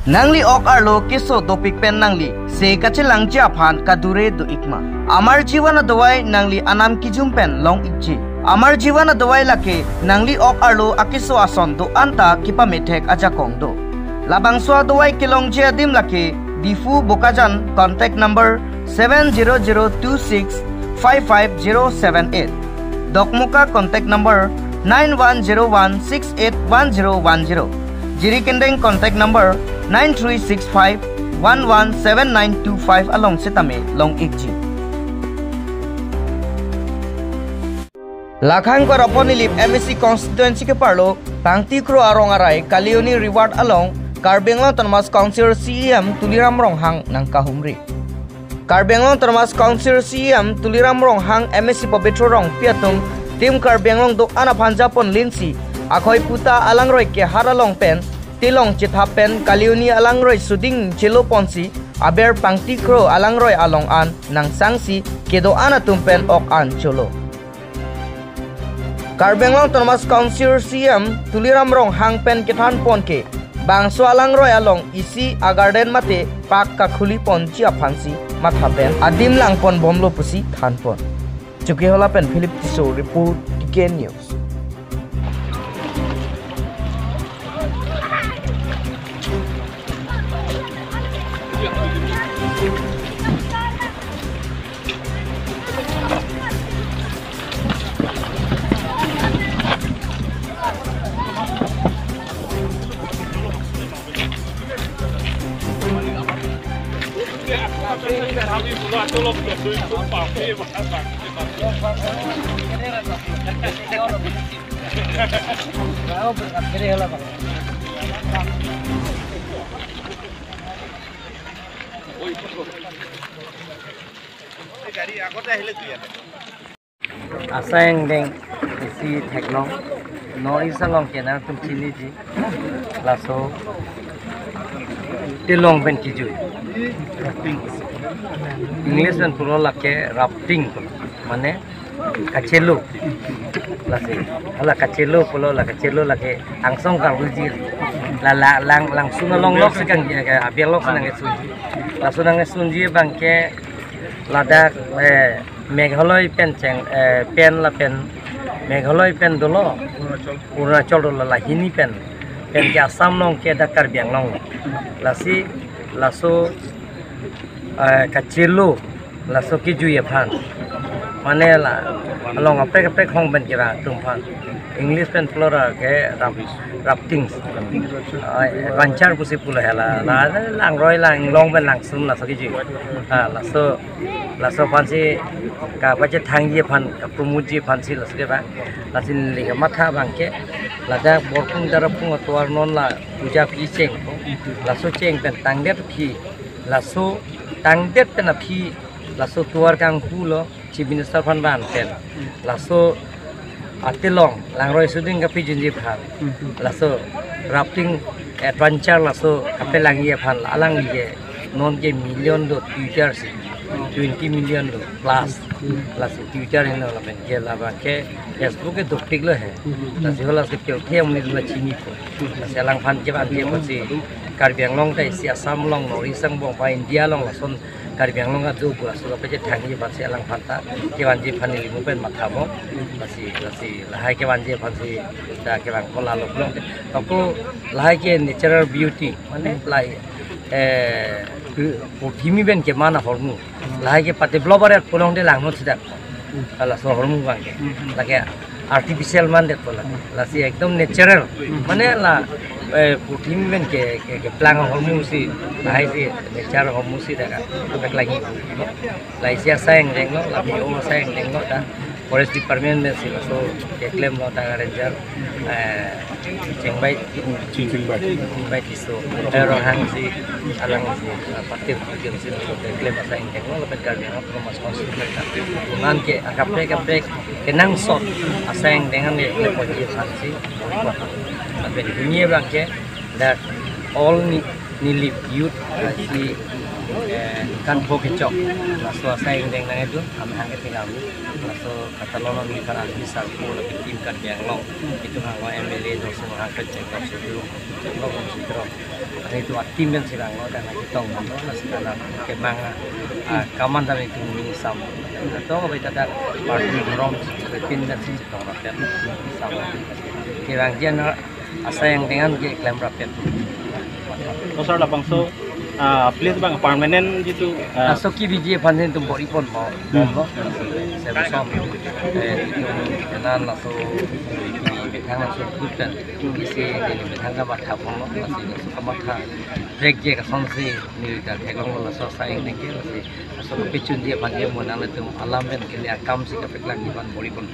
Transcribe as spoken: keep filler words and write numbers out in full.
Nangli ok arlo keso dopik pen nangli se kachelangji aphan kadure do-ikma? Amar Jivan adawai nangli anam kijum pen long-ikji. Amar Jivan adawai lake nangli ok arlo akeso ason do-an ta kepamethek ajakong do. Labangso adawai kelongji adim lake Diphu, Bokajan, contact number seven zero zero two six five five zero seven eight. Dokmoka contact number nine one zero one six eight one zero one zero. Jirikindeng contact number nine three six five one one seven nine two five along setame long-ikji. Lakhang Korapon Nilip M A C constituency keparlo Pangtikro arong arai Kalioni Reward along Karbi Anglong Autonomous Council C E M Tuliram Ronghang nangkahumri. Karbi Anglong Autonomous Council C E M Tuliram Ronghang, M A C Pobitro Rongpi atum Team Karbi Anglong do-an aphan japon linsi akhoi puta alangroi kehar along pen tilong chethap pen Kalioni alangroi suding chelo ponsi aber Pangtikro alangroi along an nangsangsi kedo-an atum pen ok an cholo. Karbi Anglong Autonomous Council C E M Tuliram Ronghang pen kethan pon ke bangso alangroi along isi a-garden mate park kakhuli ponji aphansi matha pen adim lang pon bomlo pusi than pon. Chokihola pen Philip Tisso report, T K News. Asai angdeng isi theklong, North East along ke nangtum chiniji, laso tilong pen kijui. English pen pulo lake rafting, mane kachelo. Lasi, hala kachelo pulo, la kachelo lake angsong karbuji. La, la, lang, langsung along lok si kang, eh, abiar lok si nangkesunji. Laso nangkesunji abang ke ladak, eh, Meghalaya pen cheng, eh, pen lapen Meghalaya pen dolo, Arunachal dolo, la hini pen, pen ke Assam along ke dak Karbi Anglong. Lasi, laso, eh, kachelo, laso kijui aphan. Mane la, along kaprek kaprek hong pen kevang atum aphan. English pen pulo ra ke raf-, rafting. Ah, adventure pusi pulo hala. La, langroi langlong pen langsung laso kijui. Ah, laso, laso aphansi kapachethangji aphan, kapromoteji aphansi laso kevang. Lasi neli kamatha abang ke, ladak Borpung Darapung atovar non la puja aphi cheng. Laso cheng pen tangdet aphi, laso tangdet pen aphi, laso tovar kanghu lo, Chief Minister aphan van pen. Laso atilong, langroi suding kapijunji aphan. Laso rafting adventure laso kapelangji aphan, alangli ke non ke million do Twitter si, twenty million do plus. Laso Twitter henlo lapen ke labang ke Facebook ke dopik lo he. Lasi hala si kyo kyo muni la chinipo. Lasi alangphan kevanji aphansi Karbi Anglong ta isi Assam along, North East angbong pa India along lason Karbi Anglong adu pu laso kapachethangji aphansi alangphan ta kevanji aphan neli mo pen mathamo. Lasi, lasi lahai kevanji aphansi ta kevang ko lalo pulo. Ako lahai ke natural beauty, mane lahai, eh, purthimi pen keman ahormu. Lahai ke pate blobber et pulo de langno sidak. Hala so ahormu abang ke. Lake artificial mandet pulo. Lasi ekdom natural. Mane la, eh, purthimi pen ke, ke, keplang ahormu si, lahai si nature ahormu si dak. Dak lagi. Lahai si asai angdeng lo, labi o asai angdeng lo ta. Forest Department pensi laso keklem lo ta ranger, eh, Chingbai, Chingbai. Chingbai Tisso, eh, Ronghang si, alangsi, eh, party party si laso keklem asai angdeng lo lapen Karbi Anglong Autonomous Council pen ta. Kuman ke akaprek akaprek kenangsot asai angdeng an le ponji aphansi. Lapen hini abang ke dak all ni Nilip youth, eh, si, eh, kan pho kechok. Laso asai angdeng nangdun, amahang ke tingam. Laso katalon ni kan arbi sarpo lapen Team Karbi Anglong. Itum hanglo M L A, Dorsing Ronghang pen chenglo, Sudro, chenglo, Sudro. Ane itum a-team pen sirang lo, dan lagi tong lo, laso kan kemang, ah, kaman dan itum ni sam. Tong bai ta dak party rom, pin dan si tong rakyat sam. Kirang jen asai angdeng an keklem rapet. Oh, sir, labangso, ah, place abang permanent jitu, ah, laso kebiji aphan itum bor-i ponpo. Hmm. Lo, sebusom. Eh, itum kenan laso kebithang laso group pen. Isi neli bithang kamatha ponlo, lasi laso kamatha. Trek je kasonsi neli ta theklonglo laso asai angdeng ke, lasi laso kepachunji aphan je mo nanglitum alam pen kene akam si kapeklangji aphan bor-i pon.